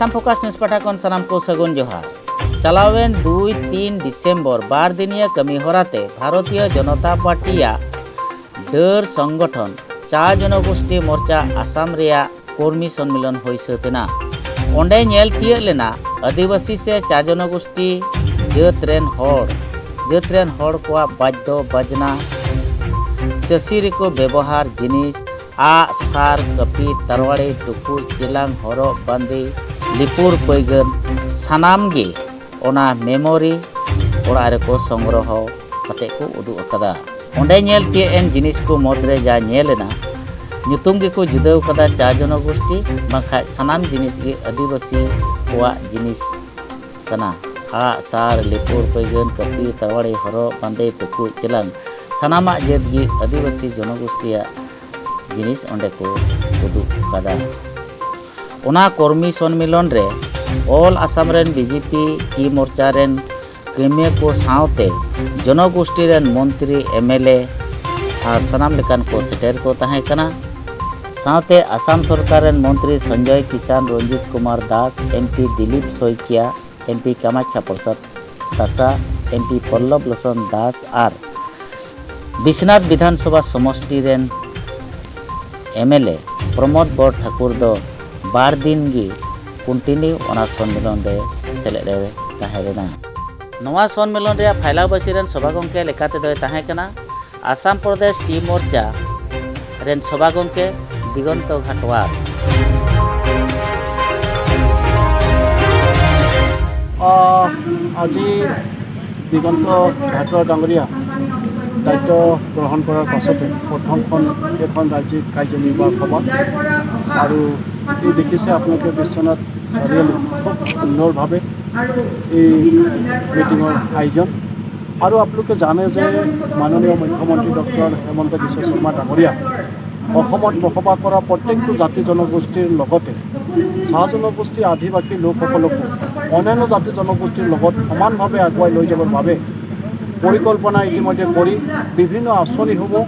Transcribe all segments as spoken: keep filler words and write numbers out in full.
Assam focus news ᱯᱟᱦᱴᱟ ᱠᱷᱚᱱ ᱥᱟᱱᱟᱢ ᱠᱚ ᱥᱟᱹᱜᱩᱱ ᱡᱚᱦᱟᱨ᱾ ᱪᱟᱞᱟᱣᱮᱱ ᱫᱩᱭ ᱛᱤᱱ ᱰᱤᱥᱮᱢᱵᱚᱨ ᱵᱟᱨ ᱫᱤᱱᱤᱭᱟᱹ ᱠᱟᱹᱢᱤ ᱦᱚᱨᱟ ᱛᱮ ᱵᱷᱟᱨᱚᱛᱤᱭᱚ ᱡᱚᱱᱚᱛᱟ ᱯᱟᱨᱴᱤᱭᱟᱜ ᱰᱟᱹᱨ ᱥᱚᱝᱜᱚᱴᱷᱚᱱ ᱪᱟ ᱡᱚᱱᱚᱜᱳᱥᱴᱤ ᱢᱳᱨᱪᱟ ᱟᱥᱟᱢ ᱨᱮᱭᱟᱜ ᱠᱚᱨᱢᱤ ᱥᱚᱱᱢᱤᱞᱚᱱ ᱦᱩᱭ ᱥᱟᱹᱛ ᱮᱱᱟ᱾ ᱚᱸᱰᱮ ᱧᱮᱞ ᱛᱤᱭᱟᱹᱜ ᱞᱮᱱᱟ ᱟᱹᱫᱤᱵᱟᱹᱥᱤ ᱥᱮ ᱪᱟ ᱡᱚᱱᱚᱜᱳᱥᱴᱤ ᱡᱟᱹᱛ ᱨᱮᱱ ᱦᱚᱲ, ᱡᱟᱹᱛ ᱨᱮᱱ ᱦᱚᱲ ᱠᱚᱣᱟᱜ ᱵᱟᱡᱽᱫᱚ ᱵᱟᱡᱽᱱᱟ, ᱪᱟᱹᱥᱤ ᱨᱮᱠᱚ ᱵᱮᱵᱚᱦᱟᱨ ᱡᱤᱱᱤᱥ, ᱟᱜ, ᱥᱟᱨ, ᱠᱟᱹᱯᱤ, ᱛᱟᱨᱣᱟᱲᱤ, ᱴᱩᱠᱩᱡ, ᱪᱮᱞᱟᱝ, ᱦᱚᱨᱚᱜ ᱵᱟᱸᱫᱮ, ᱞᱤᱯᱩᱨ ᱯᱟᱹᱭᱜᱟᱹᱱ, ᱥᱟᱱᱟᱢ ᱜᱮ ᱚᱱᱟ ᱢᱮᱢᱳᱨᱤ ᱚᱲᱟᱜ ᱨᱮᱠᱚ ᱥᱚᱝᱜᱨᱚᱦᱚ ᱠᱟᱛᱮ ᱠᱚ ᱩᱫᱩᱜ ᱟᱠᱟᱫᱟ᱾ ᱚᱸᱰᱮ ᱧᱮᱞ ᱛᱤᱭᱟᱹᱜ ᱮᱱ ᱡᱤᱱᱤᱥ ᱠᱚ ᱢᱩᱫᱽᱨᱮ ᱡᱟ ᱧᱮᱞ ᱮᱱᱟ, ᱧᱩᱛᱩᱢ ᱜᱮᱠᱚ ᱡᱩᱫᱟᱹᱣ ᱠᱟᱫᱟ ᱪᱟ ᱡᱚᱱᱚᱜᱳᱥᱴᱤ, ᱵᱟᱝᱠᱷᱟᱡ ᱥᱟᱱᱟᱢ ᱡᱤᱱᱤᱥ ᱜᱮ ᱟᱹᱫᱤᱵᱟᱹᱥᱤ ᱠᱚᱣᱟᱜ ᱡᱤᱱᱤᱥ ᱠᱟᱱᱟ᱾ ᱟᱜ, ᱥᱟᱨ, ᱞᱤᱯᱩᱨ ᱯᱟᱹᱭᱜᱟᱹᱱ, ᱠᱟᱹᱯᱤ, ᱛᱟᱣᱟᱲᱤ, ᱦᱚᱨᱚᱜ ᱵᱟᱸᱫᱮ, ᱴᱩᱠᱩᱡ ᱪᱮᱞᱟᱝ, ᱥᱟᱱᱟᱢᱟᱜ ᱡᱟᱹᱛ ᱜᱮ ᱟᱹᱫᱤᱵᱟᱹᱥᱤ ᱡᱚᱱᱚᱜᱳᱥᱴᱤᱭᱟᱜ ᱡᱤᱱᱤᱥ ᱚᱸᱰᱮ ᱠᱚ ᱩᱫᱩᱜ ᱠᱟᱫᱟ᱾ ᱚᱱᱟ ᱠᱚᱨᱢᱤ ᱥᱚᱱᱢᱤᱞᱚᱱ ᱨᱮ ᱚᱞ ᱟᱥᱟᱢ ᱨᱮᱱ ᱵᱤᱡᱮᱯᱤ ᱴᱤ ᱢᱳᱨᱪᱟ ᱨᱮᱱ ᱠᱟᱹᱢᱤᱭᱟᱹ ᱠᱚ ᱥᱟᱶᱛᱮ ᱡᱚᱱᱚᱜᱳᱥᱴᱤ ᱨᱮᱱ ᱢᱚᱱᱛᱨᱤ, ᱮᱢᱮᱞᱮ ᱟᱨ ᱥᱟᱱᱟᱢ ᱞᱮᱠᱟᱱ ᱠᱚ ᱥᱮᱴᱮᱨ ᱠᱚ ᱛᱟᱦᱮᱸ ᱠᱟᱱᱟ᱾ ᱥᱟᱶᱛᱮ ᱟᱥᱟᱢ ᱥᱚᱨᱠᱟᱨ ᱨᱮᱱ ᱢᱚᱱᱛᱨᱤ Sanjay Kishan, Ranjit Kumar Das, MP Dilip Saikia, MP Kamakhya Prasad Tasa, MP Pallab Lochan Das ᱟᱨ ᱵᱤᱥᱱᱟᱛᱷ ᱵᱤᱫᱷᱟᱱ ᱥᱚᱵᱷᱟ ᱥᱚᱢᱚᱥᱴᱤ ᱨᱮᱱ ᱮᱢᱮᱞᱮ ᱯᱨᱚᱢᱳᱫ ᱵᱚᱨ ᱴᱷᱟᱠᱩᱨ ᱫᱚ ᱵᱟᱨ ᱫᱤᱱ ᱜᱮ ᱠᱚᱱᱴᱤᱱᱤᱭᱩ ᱚᱱᱟ ᱥᱚᱱᱢᱮᱞᱚᱱ ᱨᱮ ᱥᱮᱞᱮᱫ ᱮ ᱛᱟᱦᱮᱸ ᱞᱮᱱᱟ᱾ ᱱᱚᱣᱟ ᱥᱚᱱᱢᱮᱞᱚᱱ ᱨᱮᱭᱟᱜ ᱯᱷᱟᱭᱞᱟᱣᱵᱟᱹᱥᱤ ᱨᱮᱱ ᱥᱚᱵᱷᱟ ᱜᱚᱢᱠᱮ ᱞᱮᱠᱟ ᱛᱮᱫᱚᱭ ᱛᱟᱦᱮᱸ ᱠᱟᱱᱟ ᱟᱥᱟᱢ ᱯᱨᱚᱫᱮᱥ ᱴᱤ ᱢᱳᱨᱪᱟ ᱨᱮᱱ ᱥᱚᱵᱷᱟ ᱜᱚᱢᱠᱮ ᱫᱤᱜᱚᱱᱛᱚ ᱜᱷᱟᱴᱣᱟᱨ᱾ আজি দিগন্ত ভাটৰ ডাঙৰীয়া দায়িত্ব গ্ৰহণ কৰাৰ পাছতে প্ৰথমখন এইখন ৰাজ্যিক কাৰ্যনিৰ্বাহক সভা আৰু এই দেখিছে আপোনালোকে বিশ্বনাথ চাৰিআলি খুব সুন্দৰভাৱে এই মিটিঙৰ আয়োজন। আৰু আপোনালোকে জানে যে মাননীয় মুখ্যমন্ত্ৰী ডক্টৰ হিমন্ত বিশ্ব শৰ্মা ডাঙৰীয়া অসমত বসবাস কৰা প্ৰত্যেকটো জাতি জনগোষ্ঠীৰ লগতে চাহ জনগোষ্ঠী, আদিবাসী লোকসকলকো অন্যান্য জাতি জনগোষ্ঠীৰ লগত সমানভাৱে আগুৱাই লৈ যাবৰ বাবে পৰিকল্পনা ইতিমধ্যে কৰি বিভিন্ন আঁচনিসমূহ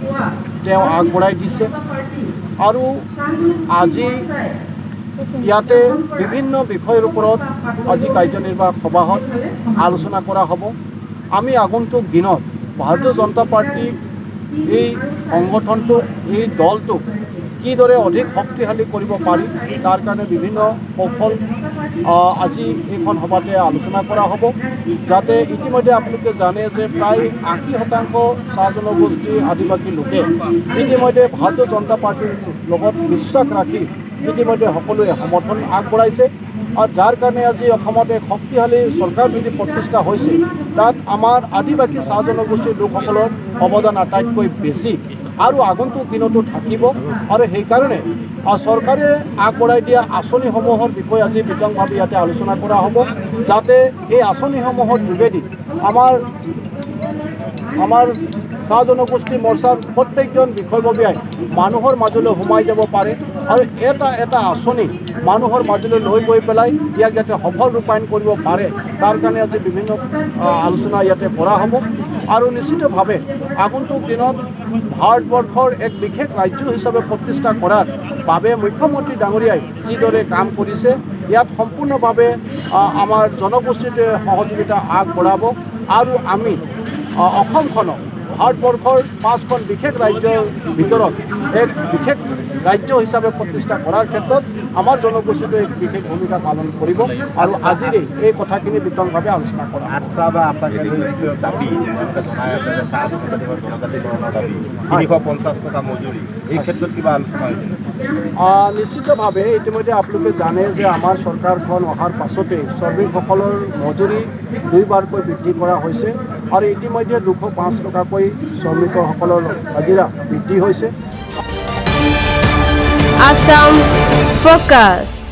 তেওঁ আগবঢ়াই দিছে। আৰু আজি ইয়াতে বিভিন্ন বিষয়ৰ ওপৰত আজি কাৰ্যনিৰ্বাহক সভাত আলোচনা কৰা হ'ব। আমি আগন্তুক দিনত ভাৰতীয় জনতা পাৰ্টি এই সংগঠনটোক, এই দলটোক কিদৰে অধিক শক্তিশালী কৰিব পাৰি, তাৰ কাৰণে বিভিন্ন কৌশল, আহ, আজি এইখন সভাতে আলোচনা কৰা হ'ব। যাতে ইতিমধ্যে আপোনালোকে জানে যে প্ৰায় আশী শতাংশ চাহ জনগোষ্ঠী আদিবাসী লোকে ইতিমধ্যে ভাৰতীয় জনতা পাৰ্টিৰ লগত বিশ্বাস ৰাখি ইতিমধ্যে সকলোৱে সমৰ্থন আগবঢ়াইছে। আৰু যাৰ কাৰণে আজি অসমত এক শক্তিশালী চৰকাৰ যদি প্ৰতিষ্ঠা হৈছে, তাত আমাৰ আদিবাসী চাহ জনগোষ্ঠীৰ লোকসকলৰ অৱদান আটাইতকৈ বেছি আৰু আগন্তুক দিনতো থাকিব। আৰু সেইকাৰণে, আহ, চৰকাৰে আগবঢ়াই দিয়া আঁচনিসমূহৰ বিষয়ে আজি বিতংভাৱে ইয়াতে আলোচনা কৰা হ'ব, যাতে এই আঁচনিসমূহৰ যোগেদি আমাৰ, আমাৰ চাহ জনগোষ্ঠী মৰ্চাৰ প্ৰত্যেকজন বিষয়ববীয়াই মানুহৰ মাজলৈ সোমাই যাব পাৰে আৰু এটা এটা আঁচনি মানুহৰ মাজলৈ লৈ গৈ পেলাই ইয়াক যাতে সফল ৰূপায়ণ কৰিব পাৰে, তাৰ কাৰণে আজি বিভিন্ন, আহ, আলোচনা ইয়াতে কৰা হ'ব। আৰু নিশ্চিতভাৱে আগন্তুক দিনত ভাৰতবৰ্ষৰ এক বিশেষ ৰাজ্য হিচাপে প্ৰতিষ্ঠা কৰাৰ বাবে মুখ্যমন্ত্ৰী ডাঙৰীয়াই যিদৰে কাম কৰিছে, ইয়াত সম্পূৰ্ণভাৱে, আহ, আমাৰ জনগোষ্ঠীটোৱে সহযোগিতা আগবঢ়াব আৰু আমি, আহ, অসমখনক ভাৰতবৰ্ষৰ পাঁচখন বিশেষ ৰাজ্যৰ ভিতৰত এক বিশেষ ৰাজ্য হিচাপে প্ৰতিষ্ঠা কৰাৰ ক্ষেত্ৰত আমাৰ জনগোষ্ঠীটোৱে এক বিশেষ ভূমিকা পালন কৰিব। আৰু আজিৰে এই কথাখিনি বিতংভাৱে আলোচনা কৰা। আচ্ছা বা আশা কেন্দ্ৰিক দাবী, তেওঁলোকে জনাই আছে যে চাহ জনজাতি বা জনজাতিকৰণৰ দাবী, হয়। তিনিশ পঞ্চাছ টকা মজুৰি, এই ক্ষেত্ৰত কিবা আলোচনা হৈছে নেকি? আহ, নিশ্চিতভাৱে ইতিমধ্যে আপোনালোকে জানে যে আমাৰ চৰকাৰখন অহাৰ পাছতে শ্ৰমিকসকলৰ মজুৰি দুইবাৰকৈ বৃদ্ধি কৰা হৈছে আৰু ইতিমধ্যে দুশ পাঁচ টকাকৈ শ্ৰমিকসকলৰ হাজিৰা বৃদ্ধি হৈছে। আছাম ফ'কাছ।